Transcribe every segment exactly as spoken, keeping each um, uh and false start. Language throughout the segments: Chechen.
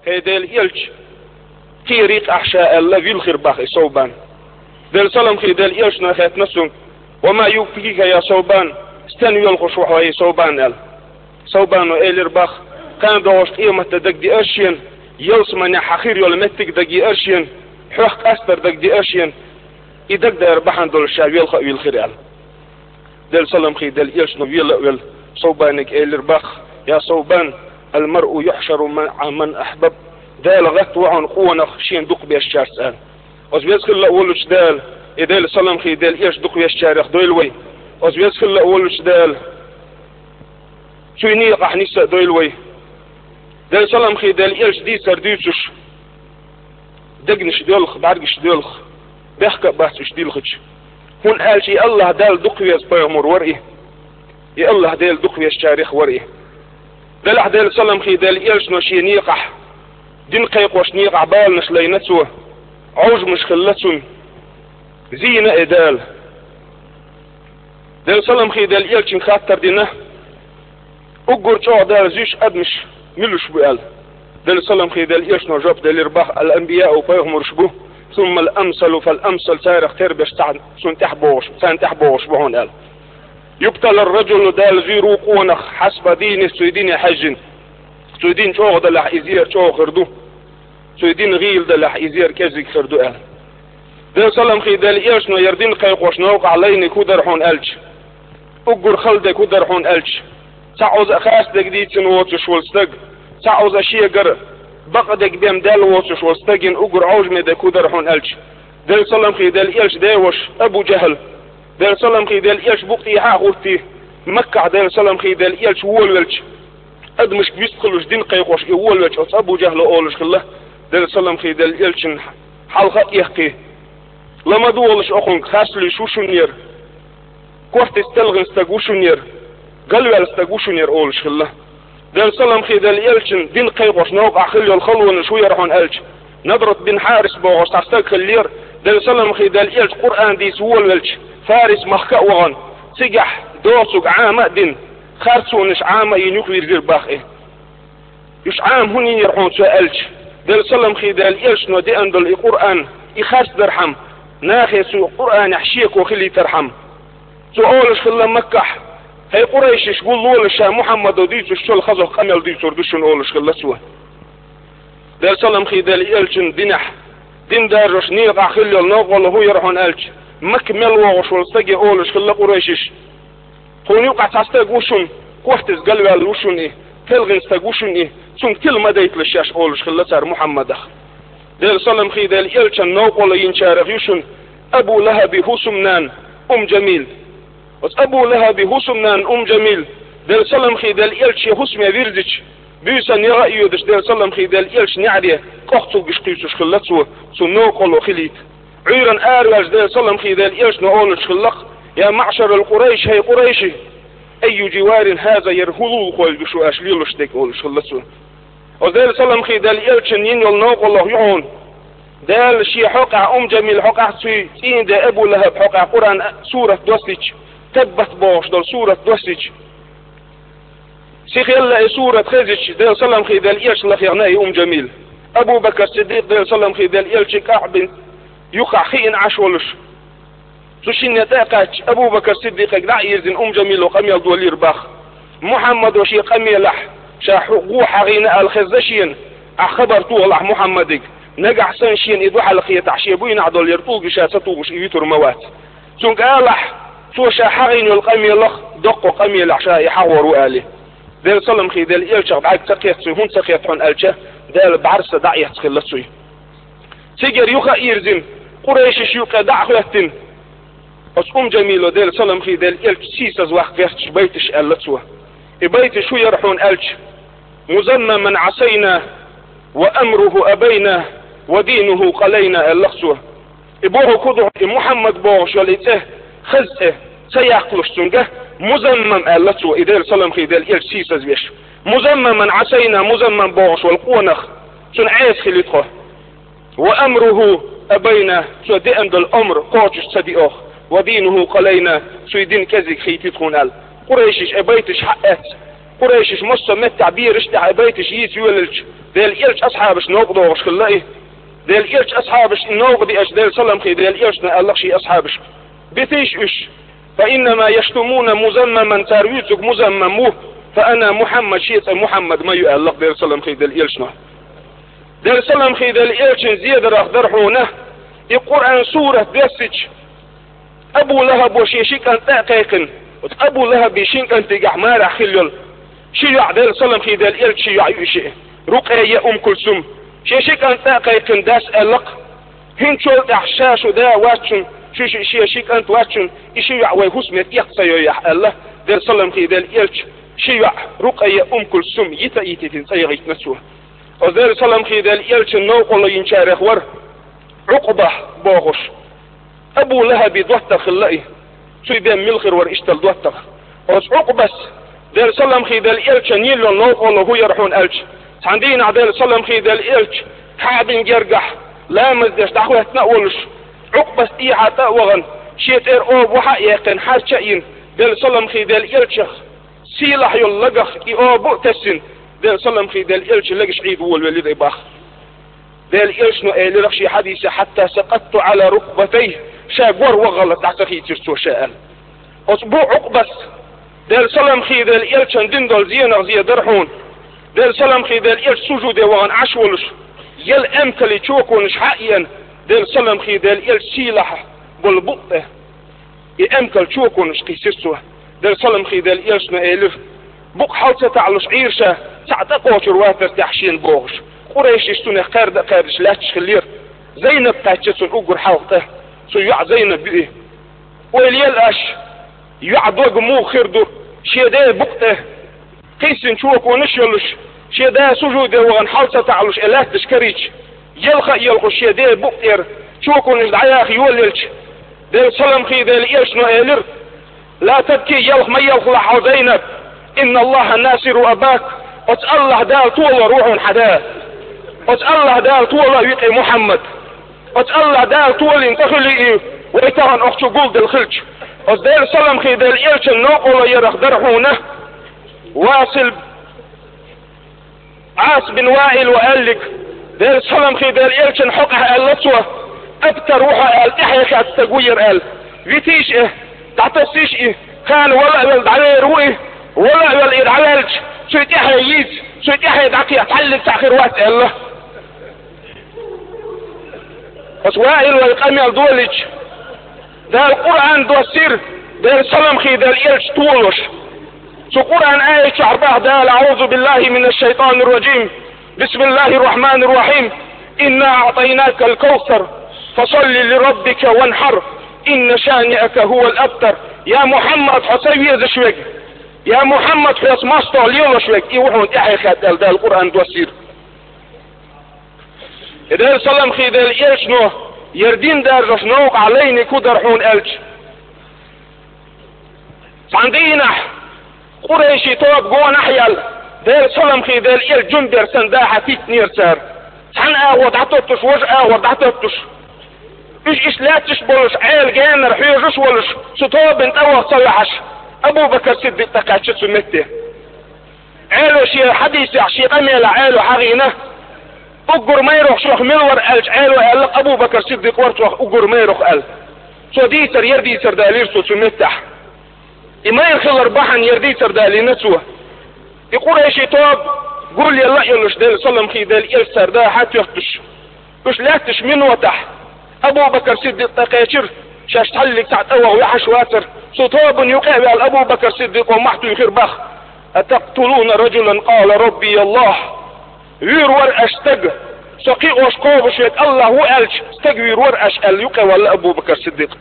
ХӀей Делан элча, кхерий-кх ахь ша аьлла, вилхира боху и Совбан. Делан салам хилла Делан элчано хаьттина цуьнга: «Ва ма юбкика, я Совбан, стенна воьлхуш ву хьо, хӀей Совбан?» — аьлла. Совбано элира боху: «Кхана догӀуш къематде дагадеара шена, ялсаманехь хьан хир йолу меттиг дагадеара шена, хьох къастар дагадеара шена, и дагадер бахьана долуш ша велха а вилхира», — аьлла. Делан салам хилла Делан элчано вела а велла, Совбаниг элира боху: «Я Совбан, ал-маръу юхьшару маъа ман ахьбаб». Дала гӀатта ву хьуна къонах шена дукхабершчаьрца аьлла. Оцу веза хилла а волчу Дала, и Делан салам хилла Делан элча дукхавезачарех дойла вай. Оцу веза хилла а волчу Дала, цуьнан некъахь нисса а дойла вай. Делан салам хилла Делан элча дийцар дуьйцуш, дегнаш доьлху, бӀаьргаш доьлху, бехк а бац уьш дилхича. ХӀунда аьлча и АллахӀ Дала дукхавеза пайхамар вара и. И АллахӀ Дела дукхавезачарех вара и. Делахь Делан салам хилла Делан элчано шен некъахь, дин кхайкхош некъахь баланаш лайна цо, Ӏожамаш хилла цунна, зийна и Дала. Делан салам хилла Делан элчанга хаттар дина: «Уггар чӀогӀа Дала зуьйш адамаш муьлш бу?» — аьлла. Делан салам хилла Делан элчано жоп делира боху: «Ал-анбияу пайхамарш бу, сумма ал-амсалу фал-амсал, царах тера берш цхьаъ цунна тӀаьхьа богӀуш, царна тӀаьхьа богӀуш бу хьуна», — аьлла. «Юбтала ар-раджулу, Дала зуьйр ву къонах, хьасба дийни, цуьнан дине хьаьжжина. Цуьнан дин чӀогӀа далахь, иза ера чӀогӀа хир ду. Цуьнан дин гӀийла далахь, иза ера кӀезиг хир ду», — аьлла. Делан салам хилла Делан элчано яра дин кхайкхош новкъахь лайниг хӀун дара хьуна аьлча, уггар хала дерг хӀун дара хьуна аьлча, цхьаъ оза а харц дерг дийцина воцуш волу стаг, цхьаъ оза шегара бакъ дерг бен даьлла воцуш волу стагана уггар Ӏожаме дерг хӀун дара хьуна аьлча, Делан салам хилла Делан элчан деваша Абу-Джахьл, Делан салам хилла Делан элчан букъ тӀехьа а хӀуттий, Маккахь Делан салам хилла Делан элча волавелча, адамашка вистхуьлуш дин кхайкхош и волавелча, оцу Абу-Джахьло олуш хилла, Делан салам хилла Делан элчанна хьалха а эккхий: «Ла ма догӀалаш окхунга, харц луьйш ву шуна яра, кортица телхина стаг ву шуна яра, галваьлла стаг ву шуна яра», — олуш хилла. Делан салам хилла Делан элчан дин кхайкхош новкъахь хилла йолу халонаш хӀун яра хьуна аьлча, Надрат бин Хьарис бохуш цхьа стаг хиллера, Делан салам хилла Делан элча Къуръан дийца волавелча, Фарис-махка а вахана, цигахь доцург Ӏама а дина, харцонаш Ӏама а йина юхавирзира боху и. Уьш Ӏама хӀунда йинера хьуна цо аьлча, Делан салам хилла Делан элчано деана долу и Къуръан, и харцдархьама, нахе цу Къуръанехь шеко хилийтархьама, цо олуш хилла Маккахь: «ХӀей къурайшаш, гуллолаш, ша Мухьаммадо дуьйцуш йолу хазох къамел дуьйцур ду шуна», — олуш хилла цо. Делан салам хилла Делан элчан динехь, дин даржош некъахь хилла йолу новкъарло хӀун яра хьуна аьлча, Макка мел вогӀуш волу стаге олуш хилла къурайшаш: «Тхуна юкъахь цхьа стаг ву шуна, кортица галваьлла ву шуна и, телхина стаг ву шуна и, цуьнга тила ма дайталаш шаьш», — олуш хилла цара Мухьаммадах. Делан салам хилла Делан элчан новкъарло йинчарах ю шуна Абу ЛахӀаби хӀусамнана Умму Джамил. Оцу Абу ЛахӀаби хӀусамнана Умму Джамил, Делан салам хилла Делан элча шен хӀусаме вирзича, буьйсанна яха а йоьдуш, Делан салам хилла Делан элчан неӀаре кӀохцалгаш кхуьйсуш хилла цо, цуьнан новкъарло хилийта. Ӏуьйранна араваьлча, Делан салам хилла Делан элчано олуш хилла-кх: «Я маъшарал Къурайш, хӀей къурайши, айю дживарин хӀаза, яра хӀун лулахой ду шу аша лелош дерг?» — олуш хилла цо. Оцу Делан салам хилла Делан элчанна йина йолу новкъарло ю хьуна. Дала шен хьокъехь, Умму Джамил хьокъехь, цуьнан цӀийнан де Абу ЛахӀаб хьокъехь Къуръан сурат доссича, Таббат бохуш долу сурат доссича, сихъелла и сурат хезча, Делан салам хилла Делан элча лахъяхна и Умму Джамил. Абу Бакр Сиддикъ, Делан салам хилла Делан элча, КаӀбин юххехь хиъна Ӏаш волуш, цу шинна тӀе а кхаьчча, Абу Бакр Сиддикъега дӀа а йирзина, Умму Джамило къамел долийра боху. Мухьаммадо шен къамелехь ша хьу-, гӀо хьагӀийна аьлла хезна шена, ахь хабар тохалахь Мухьаммадига, нагахь санна шена и дуьхьал кхетахь, шен буйнахь долу яра тӀулгаш ша ца тухуш и вуьтур ма вац. Цуьнга алахь, цо ша хьагӀийна йолу къамелах доккхо къамелехь ша и хьагӀор ву аьлла. Делан салам хилла Делан элчах бӀаьрг ца кхетта цуьнан, хӀунда ца кхетта хьуна аьлча, Дала бӀаьрса дӀа а эцна хилла цуьнан. Цигара юха а йирзина, къурайшаш юккъе дӀа а хӀоьттина, оцу Умму Джамило, Делан салам хилла Делан элча, сийсаз ваккха гӀерташ байташ аьлла цо. И байташ хӀун яра хьуна аьлча: «Музаммаман Ӏасайна, ва амруху абайна, ва динуху къалайна», — аьлла-кх цо. И бохург хӀун ду, и Мухьаммад бохуш йолу и цӀе, хаза цӀе, ца яккхалуш цуьнга, Музаммам аьлла цо, и Делан салам хилла Делан элча сийсаз веш. «Музаммаман Ӏасайна», Музаммам бохуш волу къонах, цунна Ӏеса хили тхо. «Ва амруху абайна», цо деана долу амр кхочуш ца диъо. «Ва динуху къалайна», цуьнан дин кӀезиг хийти тхуна аьлла. Къурайшаш и байташ хьаэцна, Къурайшаш массо а меттехь бераш тӀехь а байташ йийца йолаелча, Делан Элча асхьабаш новкъа догӀуш хилла и. Делан Элча асхьабаш и новкъа деача, Делан салам хи Делан Элчано аьлла шен асхьабашка: «Битийша уьш, фа иннама яштумуна музаммаман, цара вуьйцург музаммам ву, фа ана Мухьаммад, шен цӀе Мухьаммад ма ю», аьлла Делан салам хи Делан Элчано. Делан салам хи Делан Элчан зедарах дара хьуна и Къуръан сурат доссича, Абу ЛахӀабо шен ши кӀант тӀе а кхайкхина, оцу Абу ЛахӀаби шин кӀантигахь марехь хилла йолу ши йоӀ, Делан салам хи Делан Элча ши йоӀ ю и шиъ, Рукъайя, Умм Кулсум. Шен ши кӀант тӀе а кхайкхина, дас аьлла-кх: «ХӀинцачул тӀаьхьа ша шун да вац шун, шу ши-, шен ши кӀант вац шун, и ши йоӀ вай хӀусаме тӀех ца йойъахь», аьлла, Делан салам хи Делан Элча ши йоӀ, Рукъайя, Умм Кулсум, йита а йитийтина цӀа яхийтина цо. Оцу Делан салам хи Делан Элчан новкъарло йинчарех вара Ӏукъба бохуш. Абу ЛахӀаби доттагӀа хилла и. Цуьнан бен мила хир вара иштта доттагӀа? Оцу Ӏукъбас, Делан салам хи Делан Элчан йина йолу новкъарло хӀун яра хьуна аьлча, цхьана дийнахь Делан салам хи Делан Элча Каъбин гергахь ламаз деш дӀахӀоьттина а волуш, Ӏукъбас тӀехьа тӀе а вахана, шен цӀера оба вахьа а яьккхина, хьарча а йина, Делан салам хи Делан Элчах сийлахь йолу лагах и оба а тесина, Делан салам хи Делан Элчан легаш Ӏийда волавелира и бах. Делан Элчано элира шен хьадисехь: «Хьатта сакъатту Ӏала рукбатайхи», ша гор ваххалц дӀа ца хийцира цо ша аьлла. Оцу бу Ӏукъбас, Делан салам хи Делан Элчан дина долу зенах зе дара хьуна. Делан салам хи Делан Элча сужуде вахана Ӏаш волуш, ял эмкалан чоконаш хьа а еана, Делан салам хи Делан Элча сийлахь болу букъ тӀе и эмкалан чоконаш кхийсира цо. Делан салам хи Делан Элчано элира: «Букъ хьал ца таӀалуш Ӏийра ша, цхьаъ тӀекхочур вацара техь шена», бохуш. Къурайшаш цунах кхаьрда а кхаьрдаш лаьтташ хиллера. Зайнаб кхаьчча цунна уггар хьалха тӀе, цуьнан йоӀ Зайнаб ю и. Ойла ел аш, йоӀ дог муха хир ду, шен ден букъ тӀе кхийсина чоконаш а йолуш, шен да сужуде вахана хьал ца таӀалуш и лаьтташ карийча, елха а елхуш шен ден букъ тӀера чоконаш дӀаяха йолаелча, Делан салам хи Делан Элчано элира: «Ла табки, елха ма елхалахь хьо, Зайнаб, инна Аллаха насиру абак, оцу Аллахь Дала толор ву хьуна хьан да. Оцу Аллахь Дала толо ву и Мухьаммад. Оцу Аллахь Дала толийна тӀе хуьлий и, вай тахана охьа чу гулделла хилча». Оцу Делан салам хи Делан Элчан новкъарло ярах дара хьуна Васил Ӏас бин Ваил ву аьллиг, Делан салам хи Делан Элчан хьокъехь аьлла цо: «Абтар ву хьо», аьлла, тӀаьхье хатта стаг ву яра аьлла. Витийша и, дӀатасийша и, кхана вала а велла дӀавер ву и, вала а велла и дӀаваьлча, цуьнан тӀаьхье йийца, цуьнан тӀаьхье дӀакхехьа цхьаллиг цхьаъ хир вац аьлла. Оцу Ваил вай къамел долийча, Дала Къуръан доссийра, Делан салам хи Делан Элча толуш. Цу Къуръан аят чохь боху Дала: «Аъузу биллахи минаш шайтанир раджим. Бисмиллахир рахманир рахим. Инна аътайнакал кавсар. Фасалли ли раббика ванхар. Инна шаниака хувал абтар». Я Мухьаммад, хьо ца везаш верг. Я Мухьаммад, хьоьца мостагӀа лелош верг. И ву хьуна тӀаьхье хатта аьлла Дала Къуръан доссийра. И Делан салам хи Делан Элчано яра дин даржош новкъахь лайниг хӀун дара хьуна аьлча, цхьана дийнахь къурайшийн тоба гонахь а яьлла, Делан салам хи Делан Элча жимма бер санна дахьа титтинера цара. Цхьана агӀор дӀатоттуш, важа агӀор дӀатоттуш. Уьш иштта лаьтташ а болуш, Ӏела генара хьоьжуш а волуш, цу тобанна тӀе ваха ца ваьхьаш, Абу Бакр Сиддикъ тӀекхаьчча цу метте. Ӏело шен хьадисехь, шен къамелехь Ӏело хьахийна: «Уггар майрахь шух мила вара?» аьлча, Ӏело аьлла: «Абу Бакр Сиддикъ вара шух уггар майрахь», аьлла. Цо дийцар, яра дийцар далийра цо цу меттехь. И майра хилар бахьана яра дийцар далийна цо. И къурайшийн тоба гулъелла а йолуш, Делан салам хи Делан Элча цара дахьа тоьттуш. Уьш лаьтташ минотехь Абу Бакр Сиддикъ тӀекхечира, шаьш цхьаллиг цхьаъ тӀе ваха ваьхьаш вацара. Цу тобанна юкъа а ваьлла, Абу Бакр Сиддикъо мохь туьйхира бах: «Атакътулуна раджулан къала раббия Аллах». Вуьйр вара аша стаг, со кхиош кхобуш верг Аллах ву аьлча, стаг вуьйр вара аша аьлла, юкъа а ваьлла Абу Бакр Сиддикъ.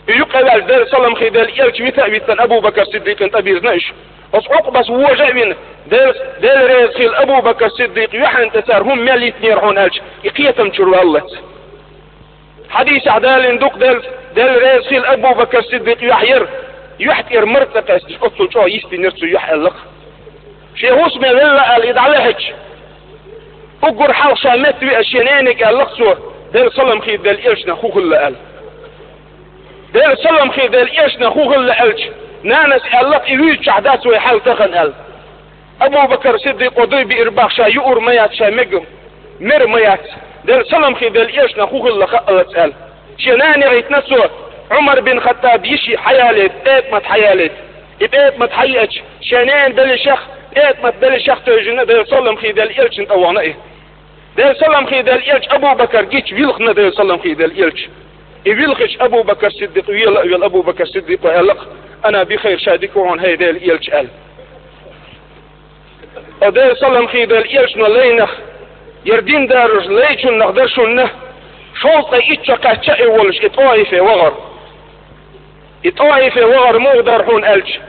И юкъа а ваьлла, Делан салам хи Делан Элча вита а виттина, Абу Бакр Сиддикъна тӀебирзина уьш. Оцу Ӏукъбас вожа а вина, Дел-, Делан реза хила Абу Бакр Сиддикъ юьхьанца цара хӀума мел йитинера хьуна аьлча, и кхетам чуьра валлалц. Хьадисехь далийна ду-кх Дел-, Делан реза хила Абу Бакр Сиддикъ юьхь яра, юьхь тӀера мара ца кхаьчча, оццул чӀогӀа йистинера цу юьхь аьлла-кх. Шен хӀусаме велла аьлла, и дӀалаьхьача, уггар хьалха ша метта веа шен ненега аьлла-кх цо, Делан салам хи Делан Элчанах хӀун хилла аьлла. Делан салам хи Делан Элчанах хӀун хилла аьлча, нанас аьлла-кх: «И вуьйцучохь дац вай хьал тахана», аьлла. Абу Бакр Сиддикъо дуй биъир бах ша юур ма яц, ша мег мер ма яц. Делера салам хи делла элчанна хӀун хилла хаалац аьлла. Шен нана яхийтина цо, Ӏумар бин Хаттаб йиши хьаялийта, ПетӀамат хьаялийта. И ПетӀамат хьайиъча, шен нана беллачех, ПетӀамат беллачех тевжина, Делера салам хи делла элчанна тӀавахана и. Делера салам хи делла элча Абу Бакр гича вилхина, Делера салам хи делла элча. И вилхича Абу Бакр Сиддикъ вела а вела, Абу Бакр Сиддикъо аьлла-кх: «Ана бихайр, ша дика ву хьуна, хӀай Делан элча», аьлла. О, Делера салам хи делла элчано лайнах, яра дин даржа лайчуннах дара шуна, шовзткъе итт шо кхаьчча а волуш и ТӀоифе вахар. И ТӀоифе вахар муха дара хьуна аьлча,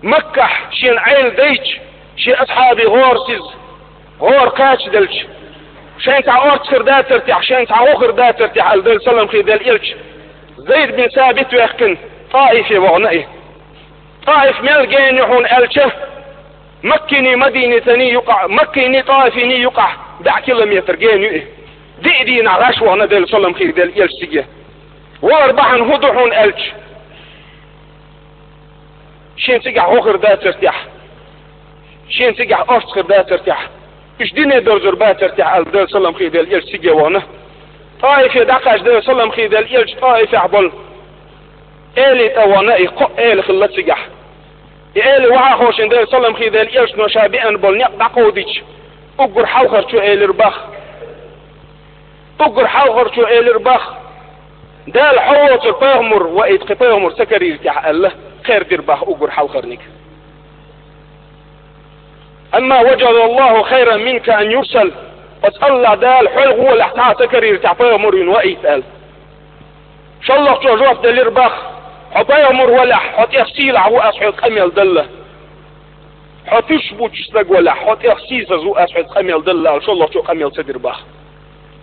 Маккахь шена Ӏела дайча, шен асхьабий гӀора сиза, гӀора кхачаделча, шайн цхьа орца хир дацар техьа, шайн цхьа гӀо хир дацар техьа аьлла, Делера салам хи делла элча, Зайд бин Сабит ваьккхина, ТӀоифе вахана и. ТӀоиф мел гена ю хьуна аьлча, Маккиний Мадинатаний юкъахь, Маккиний ТӀоифиний юкъахь бӀе километр гена ю и. Диъ дийнахь гӀаш вахана Делера салам хи делла элча цига. Вахар бахьана хӀун ду хьуна аьлча, шен цигахь гӀо хир дацар техьа, шен цигахь орца хир дацар техьа, уьш дине довзур бацар техьа аьлла, Делера салам хи делла элча цига вахана. ТӀоифе дӀакхаьчча, Делера салам хи делла элча ТӀоифехь болу элий тӀавахана и, кхо эла хилла цигахь. И эла вахьа а ховшина, Делера салам хи делла элчано ша беана болу некъ дӀакховдийча, уггар хьалхарчо элира бах. Уггар хьалхарчо элира бах: «Дала хьо воцург пайхамар ваийта кхин пайхамар ца карийра техьа», аьлла, кхер дира бах уггар хьалхарниг. «Амма важадаллаху хайран минка ан юрсал». Оцу АллахӀ Дала хьоьга гӀолехь цхьа а ца карийра техьа пайхамар вина ваийта аьлла. ШолгӀачо жоп делира бах: «Хьо пайхамар валахь, хьо тӀех сийлахь ву, ас хьоьга къамел далла. Хьо туьш буьттуш стаг валахь, хьо тӀех сийсаз ву, ас хьоьга къамел далла», аьлла, шолгӀачо къамел ца дира бах.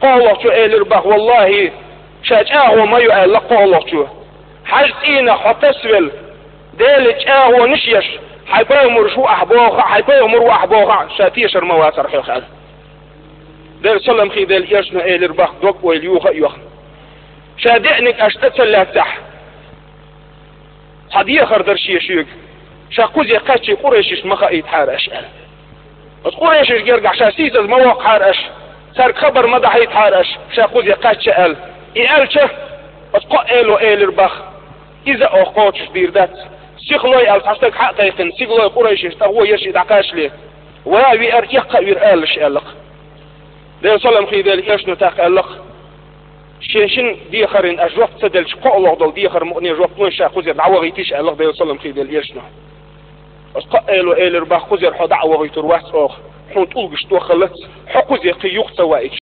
КхоалгӀачо элира бах: «ВаллахӀи, ша чӀагӀо ма ю», аьлла кхоалгӀачо. «Хьажа цӀийнах хьо тасавелла, Делан чӀагӀонаш еш, хьайн пайхамарш ву ахь боху а, хьайн пайхамар ву ахь боху а, ша тешар ма вацара хьоьх», аьлла. Делера салам хи делла элчано элира бах, дог-ойла юха а йохна: «Ша деаниг аша тӀе ца лаьццахь, цхьа дехар дара шен шуьга, ша кхузе кхаьччий къурайшишна ма хаийтахьара аша», аьлла. «Оцу къурайшашна гергахь ша сийсаз ма воккхахьара аша, цаьрга хабар ма дахьийтахьара аша, ша кхузе кхаьчча», аьлла. И аьлча, оцу кхо эло элира бах: «Иза а оха кхочуш дийр дац. Сихалой аьлла цхьа стаг хьа а кхайкхина, сигалой къурайшашна тӀе гӀо еш и дӀакхаьчале, ва веара, эккха а вира алалаш», аьлла-кх. Делера салам хи делла элчано тӀаккха аьлла-кх: «Шен шина дехарна аша жоп ца делча, кхоалгӀа долу дехар мукъане жоп лойша кхузера дӀавахийтийша», аьлла-кх Делера салам хи делла элчано. Оцу кхо эло элира бах: «Кхузера хьо дӀа а вахийтур вац оха, хьуна тӀулгаш тохаллац, хьо кхузе кхин юха ца ваийча».